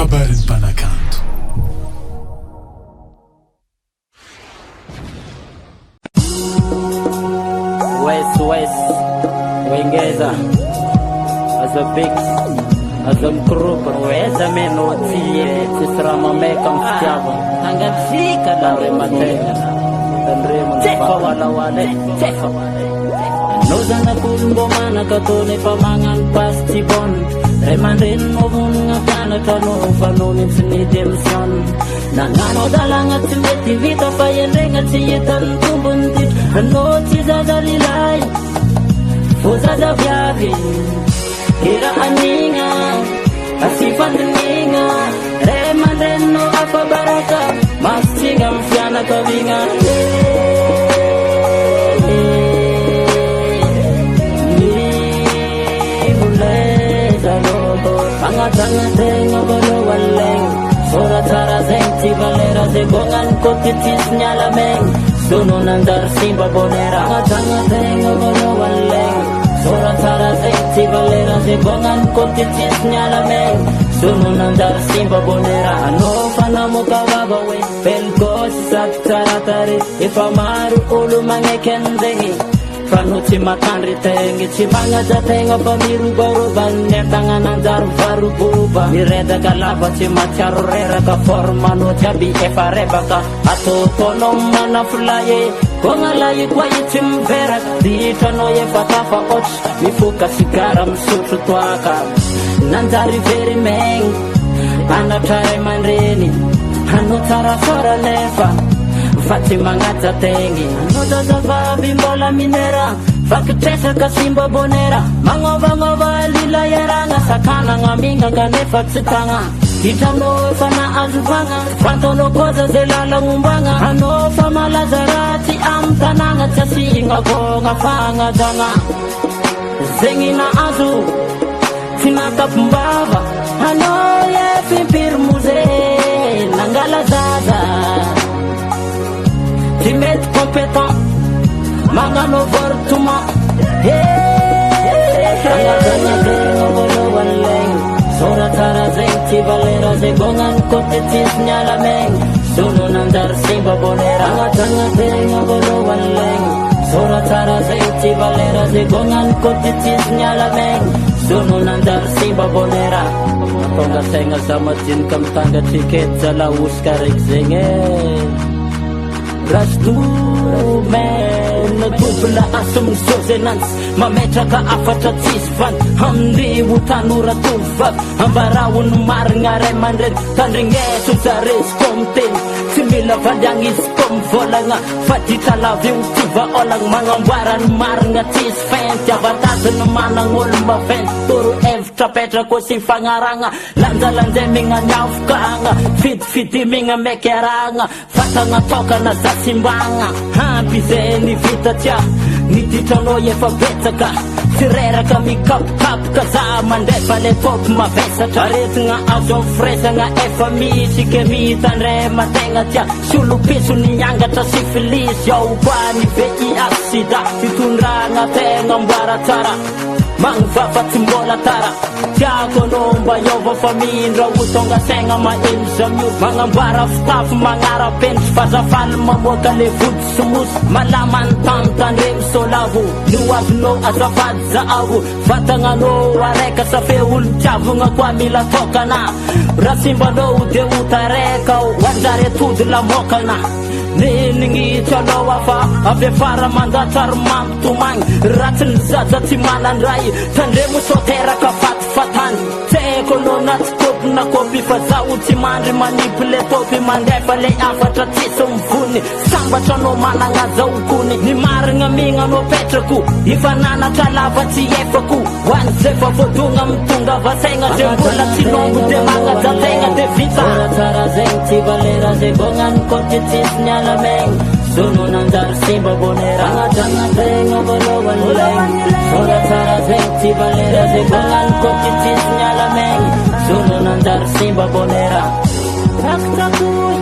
Kabarin'ny mpanakanto. Wes wes Wengeza Aza big Aza mikoropa Weza menao tsy e Tsisy raha mameka amin'ny fitiavana Tangatsiaka Tandrema tegna Tandrema Tsefa walawala e Tsefa Anao zanak'olo mbô manaka atao nefa magnano pasy tsy bonne Ray aman-dreninao vonogna hampianatra anao fa anao mintsy ni-démissionne Nagnano dalagna tsy mety vita fa endregna tsy hitan'ny tombony ditra Anao tsy zaza lilahy fô zaza viavy Hira anigna asy fandinigna Ray aman-dreninao afa-baraka Masitsigna amin'ny fianakaviagna Fagnajagna tegna voalohany legna Sora tsara zegny tsy valera Zay gognany côté tsisy niala megna Sono nanjary simba bonera Fagnajagna tegna voalohany legna Sora tsara zegny tsy valera Zay gognany côté tsisy niala megna Sono nanjary simba bonera Anao fa namoaka vava hoe Belle gosse sady tsara tarehy Efa maro olo magneky an'zegny Fa no tsy matandry tegny Tsy magnaja tegna fa mirobaroba Ny entagna nanjary varoboba Miredaka lava tsy matsiaro reraka Forme anao jiaby efa rebaka Ataotaonao manafolahy e Kôgna lahy koa io tsy miveraka Ditranao efa tafahoatra Mifoka sigara misotro toaka Nanjary very maigny Anatra ray aman-dreny Anao tsara sora nefa Fa tsy magnaja tegny Anao zazavavy mbola minera Vaky tresaka simba bonera Magnovagnova lila iaragna Sakanagna migna kanefa tsy tagna Ditranao efa nahazo vagna Fantanao koa zay lalagna ombagna Anao fa malaza ratsy amy tanàgna Tsy asiagna kôgna fagnajagna Zegny nahazo tsy natapom-bava Anao le fimpiry moze nangala zaza Tsy mety compétent magnano avortement Fagnajagna tegna voalohany legna Sora tsara zegny tsy valera Zay gognany côté tsisy niala megna Sono nanjary simba bonera Fagnajagna tegna voalohany legna Sora tsara zegny tsy valera Zay gognany côté tsisy niala megna Sono nanjary simba bonera Tonga saigna za madinika mitangatrikety zala osika raiky zegny e Rastomen double aso misozy ananjy Mametraka hafatra tsisy vandy Amin'ny tanora tovovavy Ambarahony marigna ray aman-dreny Tandrigneso zare izy koa miteny Tsy mila valiagna izy koa mivolagna Fa ditra lava io tsy vahaolagna Magnamboara ny marigna tsisy fenty Avantage-ny managna olo maventy Toro hevitra apetrako sy fagnaragna Lanjalanjay migna ny afokagna Fidifidy migna mekeragna Vatagna tokana za simbagna Ampy izay ny vita tia Ny ditranao efa betsaka Tsy reraka mikapokapoka za mandefa le top mavesatra Aretigna azo amin'ny firaisagna efa misy ke mitandrema tegna tia Sy olo-piso ny angatra syphilis Ao koa ny VIH sida Fitondragna tegna amboara tsara Magnovafa tsy mbola tara Tiako anao mba hiova fa mindra ho tonga saigna maheno zamio Magnamboara fitafy magnara-penitra Fa za faly mamoaka le vody sy mosy Malama ny tany tandremo solavo Ny ho avinao azafady zaavo Vatagnanao areka safe olo tiavogna koa mila tokana Raha simbanao de ho tareka Ho anjary atody lamokana Ninignitsy anao afa avy afara mandatsa ary mampitomagny Ratsy ny zaza tsy manan-dray Tandremo sao teraka fatifatany Tsy haiko anao na tsy kopy na kopy Fa zaho tsy mandry manipy le topy Mandefa le hafatra tsisy mivony Sambatra anao managna zao kony Ny marigna migna no apetrako Efa nanatra lava tsy efako Ho an'izay fa voadogna mitonga vasaigna Zay mbola tsy longo de magnaja tegna de vita Tsara tsara zegny tsy valera Zay gognany côté tsisy niala megna Sono nanjary simba bonera Fagnajagna tegna voalohany legna Sora tsara zegny tsy valera Zay gognany côté tsisy niala megna Sono nanjary simba bonera Taktakoy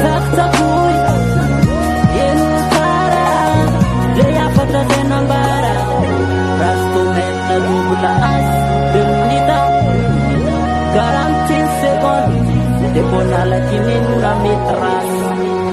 Taktakoy Eno tsara Le hafatra zay nambara Rastomen double as deux minutes Garantie. De mbô nalakininina mety rasy.